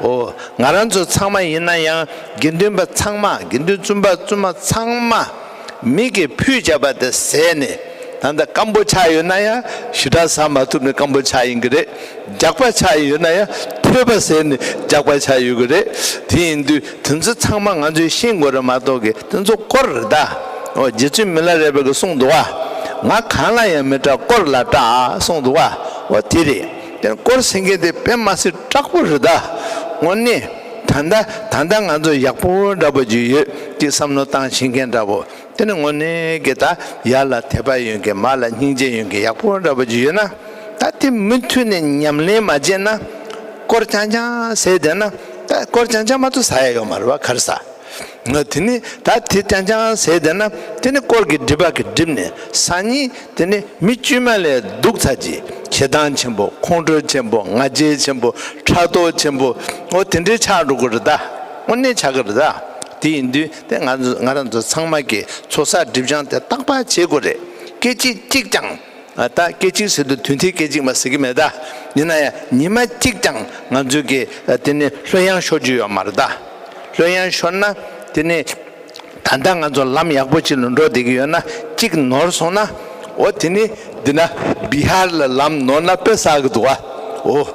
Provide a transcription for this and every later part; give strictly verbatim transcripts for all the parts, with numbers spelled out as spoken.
ཨོ། ང་རང་ཚོ་ཚང་མ་ཡིན་ན་ཡང་དགེ་འདུན་པ་ཚང་མ། དགེ་འདུན་བཙུན་པ་བཙུན་མ་ཚང་མ་མི་གིས་ཕུད་བྱས་པ་དེ་ཟས་ནས། ད་ལྟ་སྐམ་པོ་ཆགས་ཡོད་ན་ཡང་ཞེ་དྲག་ཟ་མ་ཐུབ་ནས་སྐམ་པོ་ཆགས་ཡིན་གྱི་རེད། འཇག་པ་ཆགས་ཡོད་ན་ཡང་ཐོད་པ་ཟས་ནས་འཇག་པ་ཆགས་ཡོད་ཀྱི་རེད། དེ་ཡིན་དུས་དེ་ཚོ་ཚང་མ་ང་ཚོས་ཤེས་དགོས་རེད་མ་གཏོགས་ཀྱི། དེ་ཚོ་དཀོར་རེད་ད། ཨོ། རྗེ་བཙུན་མི་ལ་རས་པ་གིས་གསུངས་འདུག་བ། ང་གང་ལ་ཡང་མི་སྐྲག་དཀོར་ལ་སྐྲག་གསུངས་འདུག་བ། ཨོ། དེ་རེད། དེ་དཀོར་ཟེར་མཁན་དེ་དཔེ་མ་སྲིད་སྐྲག་པོ་རེད་ད། དངོས་གནས། ད་ལྟ་ད་ལྟ་ང་ཚོ་ཡག་པོ་འདྲ་པོ་ཅིག་ཡོད་ཅིག་བསམ་བློ་བཏང་ཤེས་མཁན་འདྲ་པོ། དེ་ནི་དངོས་གནས་ཀྱི་ད་ཡར་ལ་དད་པ་ཡོད་མཁན། མར་ལ་སྙིང་རྗེ་ཡོད་མཁན། ཡག་པོ་འདྲ་པོ་ཅིག་ཡོད་ན། ད་དེ་མུ་མཐུད་ནས་ཉམས་ལེན་མ་བྱས་ན། དཀོར་རྐྱང་རྐྱང་ཟས་བསྡད་ན། ད་དཀོར་རྐྱང་རྐྱང་མ་གཏོགས་ཟ་ཡ་ཡོད་མ་རེད་བ། ག་རེ་ཟ། ང་དེ་ནི་ད་དེ་རྐྱང་རྐྱང་ཟས་བསྡད་ན། དེ་ནི་དཀོར་གྱི་སྒྲིབ་པ་གིས་བསྒྲིབས་ནས་སང་ཉིན་དེ་ནི་མི་དཀྱུས་མ་ལས་སྡུག་ཚར་གྱི། ཞེ་སྡང་ཆེན་པོ། ཁོང་ཁྲོ་ཆེན་པོ། ང་རྒྱལ་ཆེན་པོ། ཕྲག་དོག་ཆེན་པོ། ཨོ། དེ་འདྲའི་ཆགས་འགྲོ་གི་རེད་ད། དངོས་གནས་ཆགས་ཀྱི་རེད་ད། དེ་ཡིན་དུས་དེ་ང་ང་རང་ཚོ་ཚང་མ་གིས་ཚོགས་བསགས་སྒྲིབ་སྦྱང་དེ་རྟག་པར་བྱེད་དགོས་རེད། སྐད་ཅིག་གཅིག་ཀྱང་། ཨ། ད་སྐད་ཅིག་ཟེར་དུས་དུས་མཐའི་སྐད་ཅིག་མ་ཟེར་གྱི་མེད་ད། ཡིན་ན་ཡང་ཉི་མ་གཅིག་ཀྱང་ང་ཚོ་གིས། ཨ། དེ་ནི་ལྷོད་ཡངས་ཤོར་རྒྱུ་ཡོད་མ་རེད་ད། ལྷོད་ཡངས་ཤོར་ན་དེ་ནི། ད་ལྟ་ང་ཚོ་ལམ་ཡག་པོ་ཅིག་ལ་འགྲོ་བསྡད་ཀྱི་ཡོད་ན། གཅིག་ནོར་སོང་ན། འོ། དེ་ནི་འདི་ན་བི་ཧར་ལ་ལམ་ནོར་ན་དཔེ་བསགས་ཀྱི་འདུག་བ། འོ།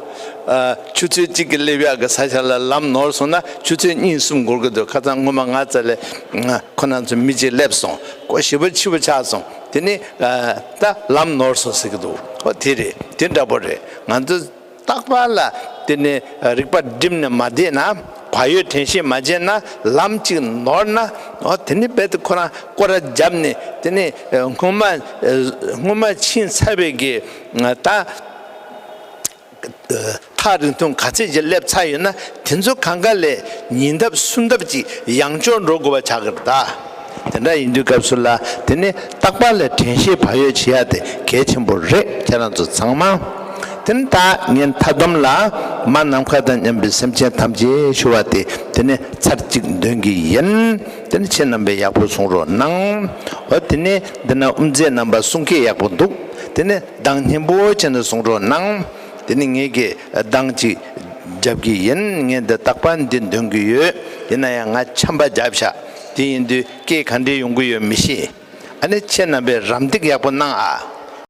ཨ། ཆུ་ཚོད་གཅིག་གི་སླེབས་ཡག་གི་ས་ཆ་ལ་ལམ་ནོར་སོང་ན་ཆུ་ཚོད་གཉིས་གསུམ་འགོར་གྱི་འདུག་ཁ་སང་སྔོན་མ་ང་རྩ་ལས་ཁོ་རང་ཚོ་མི་གཅིག་སླེབས་སོང་། ཁོ་ཞེ་པོ་འཕྱི་པོ་ཆགས་སོང་། དེ་ནི། ཨ། ད་ལམ་ནོར་སོང་ཟེར་གྱི་འདུག་འོ། དེ་རེད། དེ་འདྲ་པོ་རེད། ང་ཚོ་རྟག་པར་ལ་དེ་ནི་རིག་པ་བསྒྲིམས་ནས་མ་བསྡད་ན། བག་ཡོད་དྲན་ཤེས་མ་བྱས་ན། ལམ་གཅིག་ནོར་ན། འོ། དེ་ནི་རྦད་དེ་ཁོ་རང་སྐོར་ར་བརྒྱབ་ནས། དེ་ནི་སྔོན་མ་སྔོན་མ་ཕྱིན་ཚར་བའི་གི། ད་ཐག་རིང་ཐུང་ག་ཚད་ཅིག་སླེབས་ཚར་ཡོད་ན། དེ་ཚོ་གང་ག་ལས་ཉིས་ལྡབ་གསུམ་ལྡབ་ཅིག་ཡང་ལྕོགས་འགྲོ་དགོས་པ་ཆགས་ཀྱི་རེད་ད། དེ་འདྲ་ཡིན་དུས་སྐབས་སུ་ལ། དེ་ནི་རྟག་པར་ལ་དྲན་ཤེས་བག་ཡོད་བྱེད་ཡ་དེ་གལ་ཆེན་པོ་རེད། ཁྱེད་རང་ཚོ་ཚང་མ། དེ་ནི་ད་ངས་མཐའ་སྡོམ་ལ། མ་ནམ་མཁའ་དང་མཉམ་པའི་སེམས་ཅན་ཐམས་ཅད་ཞུ་བ་དེ། དེ་ནི་ཚར་གཅིག་འདོན་གྱི་ཡིན། དེ་ནི་ཁྱེད་རྣམ་པས་ཡག་པོ་གསུང་རོགས་གནང་། འོ། དེ་ནི་འདི་ན་དབུ་མཛད་རྣམ་པ་གསུང་སྐད་ཡག་པོ་འདུག་དེ་ནི་གདངས་སྙན་པོ་བྱས་ནས་གསུང་རོགས་གནང་། དེ་ནི་ངས་ཀྱི་གདངས་ཅིག་རྒྱབ་ཀྱི་ཡིན། ངས་འདི་རྟག་པར་འདི་འདོན་གྱི་ཡོད། ཡིན་ན་ཡང་ང་ཆམ་པ་བརྒྱབ་ཤག་དེ་ཡིན་དུས་སྐད་ག་འདྲས་ཡོང་གི་ཡོད་མི་ཤེས། ཨ་ནི་ཁྱེད་རྣམ་པས་རམ་འདེགས་ཡག་པོ་གནང་ཨ།